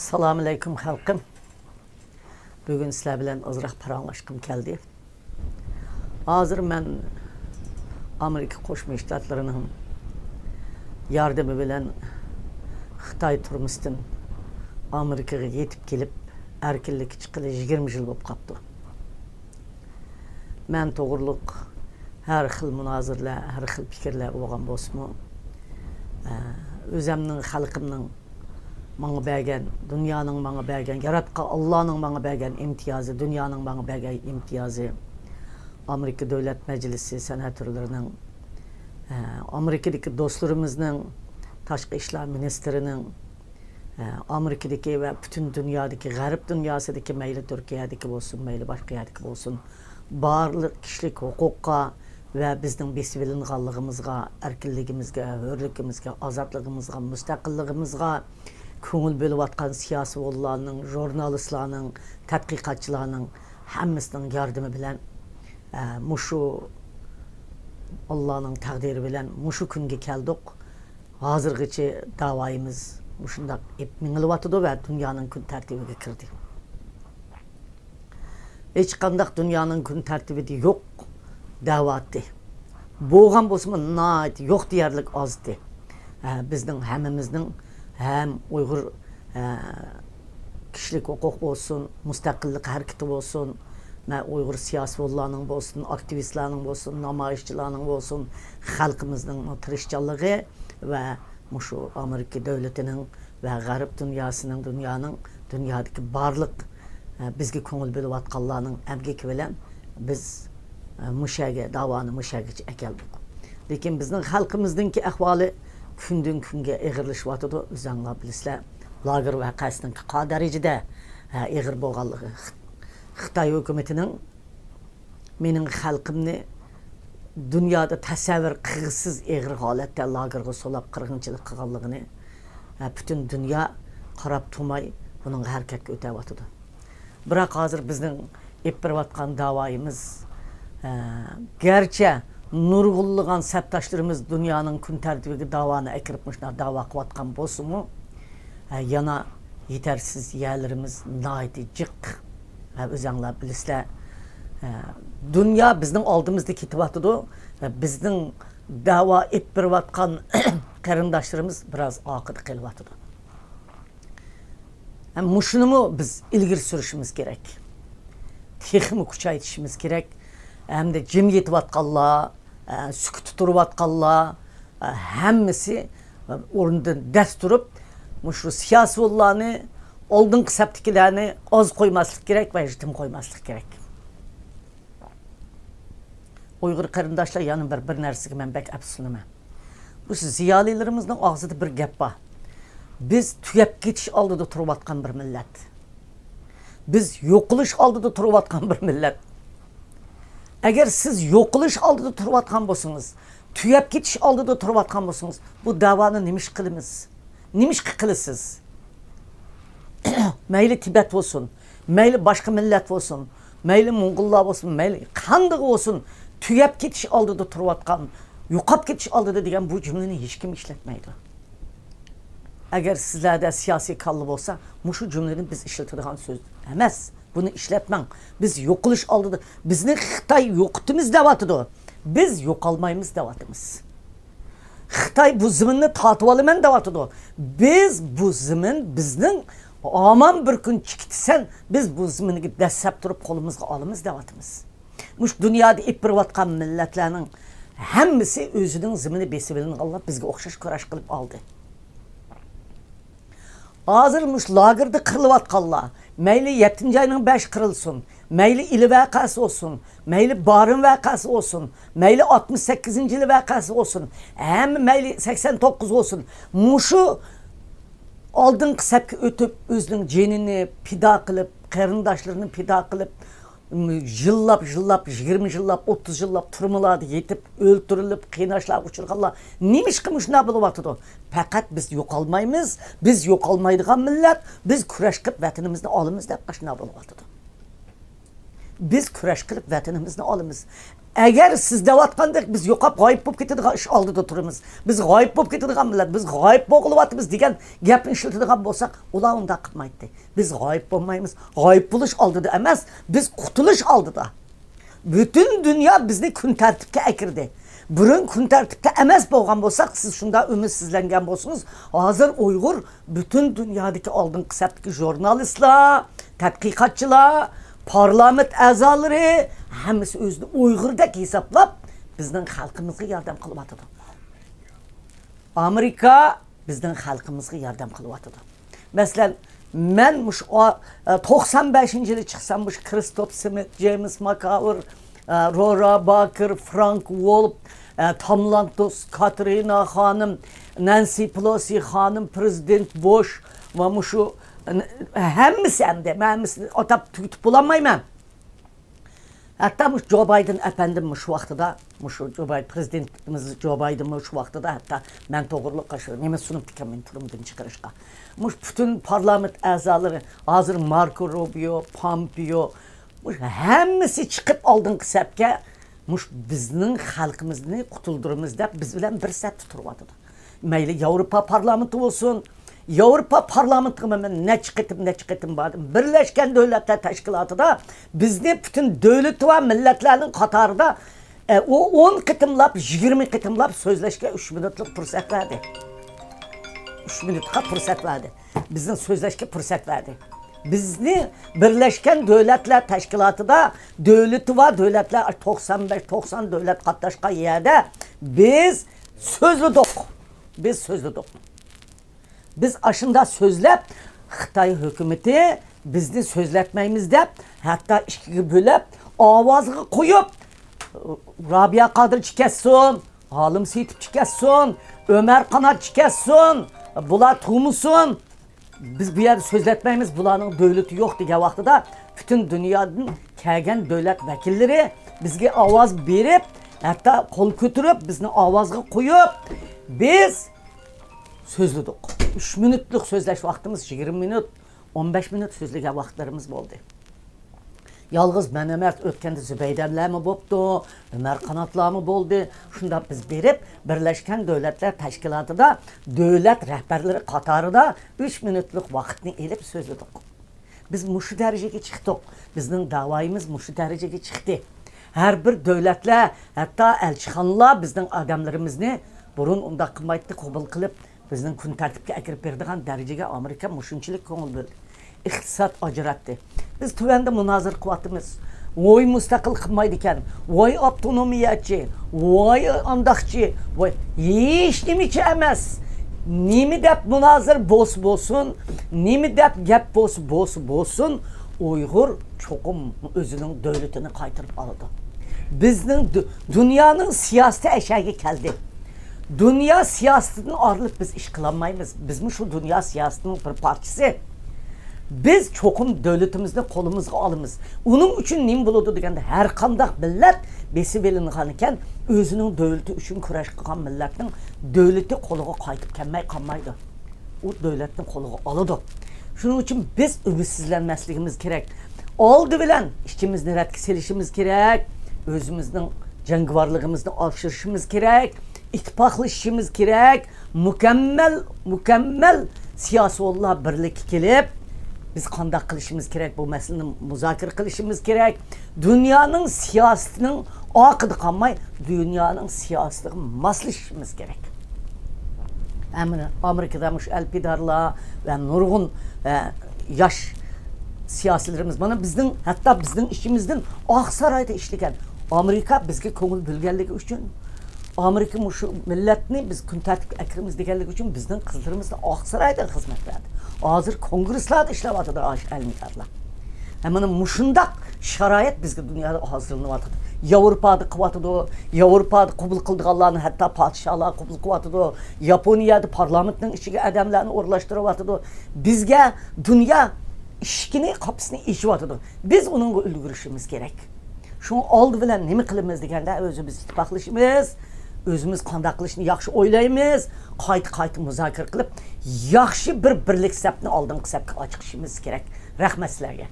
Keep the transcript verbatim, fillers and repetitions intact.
ئەسسالامۇئەلەيكۇم خەلقىم. بۈگۈن سىلەر بىلەن ئازراق پاراڭلاشقۇم كەلدى. ھازىر مەن ئامېرىكا قوشما شتاتلىرىنىڭ ياردىمى بىلەن خىتاي تۈرمىسىدىن ئامېرىكىغا يېتىپ كېلىپ، ئەركىنلىككە چىققىلى يىگىرمە يىل بولۇپ قاپتۇ. مەن توغرۇلۇق ھەر خىل مۇنازىرىلەر، ھەر خىل پىكىرلەر بولغان بولسىمۇ، ئە، ئۆزەمنىڭ، خەلقىمنىڭ ماڭا بەرگەن، دۇنيانىڭ ماڭا بەرگەن، ياراتقان ئاللانىڭ ماڭا بەرگەن ئىمتىيازى، دۇنيانىڭ ماڭا بەرگەن ئىمتىيازى، ئامېرىكا دۆلەت مەجلىسى سېناتورلىرىنىڭ، ئە، ئامېرىكىدىكى دوستلىرىمىزنىڭ، تاشقى ئىشلار مىنىستىرىنىڭ، ئامېرىكىدىكى ۋە پۈتۈن دۇنيادىكى، غەرب دۇنياسىدىكى، مەيلى تۈركىيەدىكى بولسۇن، مەيلى باشقا يەردىكى بولسۇن، بارلىق كىشىلىك ھوقۇققا ۋە بىزنىڭ بېسىۋېلىنغانلىقىمىزغا، ئەركىنلىكىمىزگە، ھۆرلۈكىمىزگە، ئازادلىقىمىزغا، مۇستەقىللىقىمىزغا كۆڭۈل بۆلۈۋاتقان سىياسىيونلارنىڭ، ژۇرنالىستلارنىڭ، تەتقىقاتچىلارنىڭ ھەممىسىنىڭ ياردىمى بىلەن، ئە، مۇشۇ ئاللانىڭ تەقدىرى بىلەن مۇشۇ كۈنگە كەلدۇق. ھازىرغىچە داۋايىمىز مۇشۇنداق ئېپ مېڭىلىۋاتىدۇ ۋە دۇنيانىڭ كۈن تەرتىپىگە كىردى. ھېچقانداق دۇنيانىڭ كۈن تەرتىپىدە يوق دەۋاتتى. بولغان بولسىمۇ ناھايىتى يوق دېيەرلىك ئازدى. ھە، بىزنىڭ ھەممىمىزنىڭ ھەم ئۇيغۇر، ھە، كىشىلىك ھوقۇق بولسۇن، مۇستەقىللىق ھەرىكىتى بولسۇن، مە-، ئۇيغۇر سىياسىيونلارنىڭ بولسۇن، ئاكتىۋىستلارنىڭ بولسۇن، نامايىشچىلارنىڭ بولسۇن، خەلقىمىزنىڭ تىرىشچانلىقى ۋە مۇشۇ ئامېرىكا دۆلىتىنىڭ ۋە غەرب دۇنياسىنىڭ، دۇنيانىڭ، دۇنيادىكى بارلىق، ئە، بىزگە كۆڭۈل بۆلۈۋاتقانلارنىڭ ئەمگىكى بىلەن بىز، ئە، مۇشەگە، داۋانى مۇشەگىچە ئەكەلدۇق. لېكىن بىزنىڭ خەلقىمىزنىڭكى ئەھۋالى كۈندىن كۈنگە ئېغىرلىشىۋاتىدۇ. ئۆزەڭلار بىلىسىلەر، لاگېر ۋەقەسىنىڭ قا دەرىجىدە، ئە، ئېغىر بولغانلىقى، خىت-، خىتاي ھۆكۈمىتىنىڭ مېنىڭ خەلقىمنى دۇنيادا تەسەۋۋۇر قىلغۇسىز ئېغىر ھالەتتە لاگېرغا سولاپ قىرغىنچىلىق قىلغانلىقىنى، ئە، پۈتۈن دۇنيا قاراپ تۇرماي بۇنىڭغا ھەرىكەتكە ئۆتەۋاتىدۇ. بىراق ھازىر بىزنىڭ ئېلىپ بېرىۋاتقان داۋايىمىز، ئە، گەرچە نۇرغۇنلىغان سەپداشلىرىمىز دۇنيانىڭ كۈن تەرتىپىگە داۋانى ئەكىرىپ مۇشۇنداق داۋا قىلىۋاتقان بولسىمۇ، ئە، يەنە يېتەرسىز يەرلىرىمىز ناھايىتى جىق. ھە، ئۆزەڭلار بىلىسىلەر، ھە، دۇنيا بىزنىڭ ئالدىمىزدا كېتىۋاتىدۇ. ھە، بىزنىڭ دەۋا ئېلىپ بېرىۋاتقان قېرىنداشلىرىمىز بىراز ئارقىدا قېلىۋاتىدۇ. ھە، مۇشۇنىمۇ بىز ئىلگىرى سۈرۈشىمىز كېرەك. تېخىمۇ كۈچەيتىشىمىز كېرەك. ھەمدە جىم يېتىۋاتقانلار، ئە، سۈكۈتتە تۇرۇۋاتقانلار، ئە، ھەممىسى، ئە، ئورنىدىن دەس تۇرۇپ، مۇشۇ سىياسىيونلارنى ئالدىنقى سەپتىكىلەرنى ئاز قويماسلىق كېرەك ۋە يېتىم قويماسلىق كېرەك. ئۇيغۇر قېرىنداشلار، يەنە بىر، بىر نەرسىگە مەن بەك ئەپسۇسلىنىمەن. مۇشۇ زىيالىيلىرىمىزنىڭ ئاغزىدا بىر گەپ بار. بىز تۈگەپ كېتىش ئالدىدا تۇرۇۋاتقان بىر مىللەت. بىز يوقىلىش ئالدىدا تۇرۇۋاتقان بىر مىللەت. ئەگەر سىز يوقىلىش ئالدىدا تۇرۇۋاتقان بولسىڭىز، تۈگەپ كېتىش ئالدىدا تۇرۇۋاتقان بولسىڭىز، بۇ داۋانى نېمىشقا قىلىمىز؟ نېمىشقا قىلىسىز؟ مەيلى تىبەت بولسۇن، مەيلى باشقا مىللەت بولسۇن، مەيلى موڭغۇللار بولسۇن، مەيلى قاندىقى بولسۇن، تۈگەپ كېتىش ئالدىدا تۇرۇۋاتقان، يوقاپ كېتىش ئالدىدا دېگەن بۇ جۈملىنى ھېچكىم ئىشلەتمەيدۇ. ئەگەر سىزلەردە سىياسىي كاللا بولسا، مۇشۇ جۈملىنى بىز ئىشلىتىدىغان سۆز ئەمەس. بۇنى ئىشلەتمەڭ. بىز يوقىلىش ئالدىدا، بىزنى خىتاي يوقىتىمىز دەۋاتىدۇ. بىز يوقالمايمىز دەۋاتىمىز. خىتاي بۇ زېمىننى تارتىۋالىمەن دەۋاتىدۇ. بىز بۇ زېمىن بىزنىڭ، ئامان بىر كۈن چىقىتىسەن، بىز بۇ زېمىنگە دەسسەپ تۇرۇپ قولىمىزغا ئالىمىز دەۋاتىمىز. مۇشۇ دۇنيادا ئېلىپ بېرىۋاتقان مىللەتلەرنىڭ ھەممىسى ئۆزىنىڭ زېمىنى بېسىۋېلىنغانلار بىزگە ئوخشاش كۈرەش قىلىپ ئالدى. ھازىر مۇشۇ لاگېردا قىرىلىۋاتقانلار، مەيلى يەتتىنچى ئاينىڭ بەشى قىرىلسۇن، مەيلى ئىلى ۋەقەسى بولسۇن، مەيلى بارىن ۋەقەسى بولسۇن، مەيلى ئاتمىش سەككىزىنچى يىلى ۋەقەسى بولسۇن، ھەممە مەيلى سەكسەن توققۇز بولسۇن، مۇشۇ ئالدىنقى سەپكە ئۆتۈپ، ئۆزىنىڭ جېنىنى پىدا قىلىپ، قېرىنداشلىرىنى پىدا قىلىپ، يىللاپ، يىللاپ، يىگىرمە يىللاپ، ئوتتۇز يىللاپ تۈرمىلاردا يېتىپ، ئۆلتۈرۈلۈپ، قىيناشلارغا ئۇچرىغانلار نېمىشقا مۇشۇنداق بولۇۋاتىدۇ؟ پەقەت بىز يوقالمايمىز، بىز يوقالمايدىغان مىللەت، بىز كۈرەش قىلىپ ۋەتىنىمىزنى ئالىمىز دەپ ئاشۇنداق بولۇۋاتىدۇ. بىز كۈرەش قىلىپ ۋەتىنىمىزنى ئالىمىز. ئەگەر سىز دەۋاتقاندەك بىز يوقاپ غايىب بولۇپ كېتىدىغان ئىش ئالدىدا تۇرىمىز، بىز غايىب بولۇپ كېتىدىغان مىللەت، بىز غايىب بولغىلىۋاتىمىز دېگەن گەپنى ئىشلىتىدىغان بولساق، ئۇلار ئۇنداق قىلمايتتى. بىز غايىب بولمايمىز، غايىب بولۇش ئالدىدا ئەمەس، بىز قۇتۇلۇش ئالدىدا. پۈتۈن دۇنيا بىزنى كۈن تەرتىپكە ئەكىردى. بۇرۇن كۈن تەرتىپتە ئەمەس بولغان بولساق، سىز شۇنداق ئۈمىدسىزلەنگەن بولسىڭىز، ھازىر ئۇيغۇر پۈتۈن دۇنيادىكى ئالدىنقى سەپتىكى ژۇرنالىستلار، تەتقىقاتچىلار، پارلامېنت ئەزالىرى، ھەممىسى ئۆزىنى ئۇيغۇردەك ھېسابلاپ، بىزنىڭ خەلقىمىزگە ياردەم قىلىۋاتىدۇ. ئامېرىكا بىزنىڭ خەلقىمىزگە ياردەم قىلىۋاتىدۇ. مەسىلەن، مەن مۇشۇ ئا-، ئە، توقسان بەشىنچى يىلى چىقسام، مۇشۇ كرىستوپ سمىت، جېيمس ماكاۋېر، ئە، رورا باكېر، فرانك ۋولپ، ئە، تام لانتوس، كاترىنا خانىم، نەنسى پېلوسى خانىم، پرېزىدېنت بۇش ۋە مۇشۇ، ھەممىسى ئەمدى، مەن ھەممىسىنى ئاتاپ تۈگىتىپ بولالمايمەن. ھەتتا مۇشۇ جو بايدېن ئەپەندىم مۇشۇ ۋاقتىدا، مۇشۇ جو باي-، پرېزىدېنتىمىز جو بايدېن مۇشۇ ۋاقتىدا ھەتتا مەن توغرۇلۇق شۇ نېمە سۇنۇپتىكەن مېنى تۈرمىدىن چىقىرىشقا. مۇشۇ پۈتۈن پارلامېنت ئەزالىرى، ھازىر ماركو روبىيو، پامپېيو، مۇشۇ ھەممىسى چىقىپ ئالدىنقى سەپكە، مۇشۇ بىزنىڭ خەلقىمىزنى قۇتۇلدۇرىمىز دەپ بىز بىلەن بىر سەپتە تۇرۇۋاتىدۇ. مەيلى ياۋروپا پارلامېنتى بولسۇن، ياۋروپا پارلامېنتىغا مەن نەچچە قېتىم، نەچچە قېتىم باردىم. بىرلەشكەن دۆلەتلەر تەشكىلاتىدا بىزنى پۈتۈن دۆلىتى بار مىللەتلەرنىڭ قاتارىدا، ئە، ئۇ ئون قېتىملاپ، يىگىرمە قېتىملاپ سۆزلەشكە ئۈچ مىنۇتلۇق پۇرسەت بەردى. ئۈچ مىنۇتقا پۇرسەت بەردى. بىزنىڭ سۆزلەشكە پۇرسەت بەردى. بىزنى بىرلەشكەن دۆلەتلەر تەشكىلاتىدا دۆلىتى بار دۆلەتلەر، توقسان بەش، توقسان دۆلەت قاتناشقان يەردە بىز سۆزلىدۇق. بىز سۆزلىدۇق. بىز ئاشۇنداق سۆزلەپ، خىتاي ھۆكۈمىتى بىزنى سۆزلەتمەيمىز دەپ، ھەتتا ئىككىگە بۆلۈپ، ئاۋازغا قويۇپ، رابىيە قادىرچى كەتسۇن، ئالىم سېيىتوۋچى كەتسۇن، ئۆمەر قاناتچى كەتسۇن، بۇلار تۇغمىسۇن. بىز بۇ يەردە سۆزلەتمەيمىز، بۇلارنىڭ دۆلىتى يوق دېگەن ۋاقتىدا پۈتۈن دۇنيادىن كەلگەن دۆلەت ۋەكىللىرى بىزگە ئاۋاز بېرىپ، ھەتتا قول كۆتۈرۈپ، بىزنى ئاۋازغا قويۇپ، بىز سۆزلىدۇق. ئۈچ مىنۇتلۇق سۆزلەش ۋاقتىمىز يىگىرمە مىنۇت، ئون بەش مىنۇت سۆزلىگەن ۋاقىتلىرىمىز بولدى. يالغۇز مەن ئەمەس، ئۆتكەندە زۇبەيدەلەرمۇ بوپتۇ، ئۆمەر قاناتلارمۇ بولدى. شۇنداق بىز بېرىپ، بىرلەشكەن دۆلەتلەر تەشكىلاتىدا دۆلەت رەھبەرلىرى قاتارىدا ئۈچ مىنۇتلۇق ۋاقىتنى ئېلىپ سۆزلىدۇق. بىز مۇشۇ دەرىجىگە چىقتۇق. بىزنىڭ داۋايىمىز مۇشۇ دەرىجىگە چىقتى. ھەر بىر دۆلەتلەر، ھەتتا ئەلچىخانىلار بىزنىڭ ئادەملىرىمىزنى بۇرۇن ئۇنداق قىلمايتتى، قوبۇل قىلىپ، بىزنىڭ كۈن تەرتىپكە ئەكىرىپ بېرىدىغان دەرىجىگە ئامېرىكا مۇشۇنچىلىك كۆڭۈل بۆلدى. ئىقتىساد ئاجراتتى. بىز تۆۋەندە مۇنازىرە قىلىۋاتىمىز. ۋوي مۇستەقىل قىلمايدىكەن، ۋاي ئاپتونومىيەچى، ۋاي ئانداقچى، ۋاي ھېچنېمىچى ئەمەس. نېمە دەپ مۇنازىرە بولسا بولسۇن، نېمە دەپ گەپ بولسا، بولسا بولسۇن، ئۇيغۇر چوقۇم ئۆزىنىڭ دۆلىتىنى قايتۇرۇپ ئالىدۇ. بىزنىڭ دۇ-، دۇنيانىڭ سىياسىتى ئەشەگە كەلدى. دۇنيا سىياسىتىدىن ئايرىلىپ بىز ئىش قىلالمايمىز. بىزمۇ شۇ دۇنيا سىياسىتىنىڭ بىر پارچىسى. بىز چوقۇم دۆلىتىمىزنى قولىمىزغا ئالىمىز. ئۇنىڭ ئۈچۈن نېمە بولىدۇ دېگەندە، ھەر قانداق مىللەت بېسىۋېلىنغانىكەن، ئۆزىنىڭ دۆلىتى ئۈچۈن كۈرەش قىلغان مىللەتنىڭ دۆلىتى قولىغا قايتىپ كەلمەي قالمايدۇ. ئۇ دۆلەتنى قولىغا ئالىدۇ. شۇنىڭ ئۈچۈن بىز ئۈمىدسىزلەنمەسلىكىمىز كېرەك. ئالدى بىلەن ئىچىمىزنى رەتكە سېلىشىمىز كېرەك. ئۆزىمىزنىڭ جەڭگىۋارلىقىمىزنى ئاشۇرۇشىمىز كېرەك. ئىتتىپاقلىشىشىمىز كېرەك. مۇكەممەل، مۇكەممەل سىياسىيونلار بىرلىككە كېلىپ، بىز قانداق قىلىشىمىز كېرەك، بۇ مەسىلىنى مۇزاكىرە قىلىشىمىز كېرەك. دۇنيانىڭ سىياسىتىنىڭ ئارقىدا قالماي، دۇنيانىڭ سىياسىتىغا ماسلىشىشىمىز كېرەك. ئەمدى ئامېرىكىدا مۇشۇ ئەلپىدارلار ۋە نۇرغۇن، ئە، ياش سىياسىيلىرىمىز، مانا بىزنىڭ، ھەتتا بىزنىڭ ئىچىمىزدىن ئاقسارايدا ئىشلىگەن، ئامېرىكا بىزگە كۆڭۈل بۆلگەنلىكى ئۈچۈن، ئامېرىكا مۇشۇ مىللەتنى بىز كۈن تەرتىپكە ئەكىرىمىز دېگەنلىكى ئۈچۈن بىزنىڭ قىزلىرىمىزنى ئاقسارايدىن خىزمەت بەردى. ھازىر كونگرېسلاردا ئىشلەۋاتىدۇ ئاشۇ ئەلمىدارلار. ھە، مانا مۇشۇنداق شارائىت بىزگە دۇنيادا ھازىرلىنىۋاتىدۇ. ياۋروپادا قىلىۋاتىدۇ. ياۋروپادا قوبۇل قىلىدىغانلارنى ھەتتا پادىشاھلار قوبۇل قىلىۋاتىدۇ. ياپونىيەدە پارلامېنتنىڭ ئىچىگە ئادەملەرنى ئورۇنلاشتۇرۇۋاتىدۇ. بىزگە دۇنيا ئىشىكىنى، قاپىسىنى ئېچىۋاتىدۇ. بىز ئۇنىڭغا ئۈلگۈرۈشىمىز كېرەك. شۇڭا ئالدى بىلەن نېمە قىلىمىز دېگەندە، ئۆزىمىز ئىتتىپاقلىشىمىز، ئۆزىمىز قانداق قىلىشنى ياخشى ئويلايمىز، قايتا-قايتا مۇزاكىرە قىلىپ، ياخشى بىر بىرلىك سەپنى ئالدىنقى سەپكە ئاچىقىشىمىز كېرەك. رەھمەت سىلەرگە.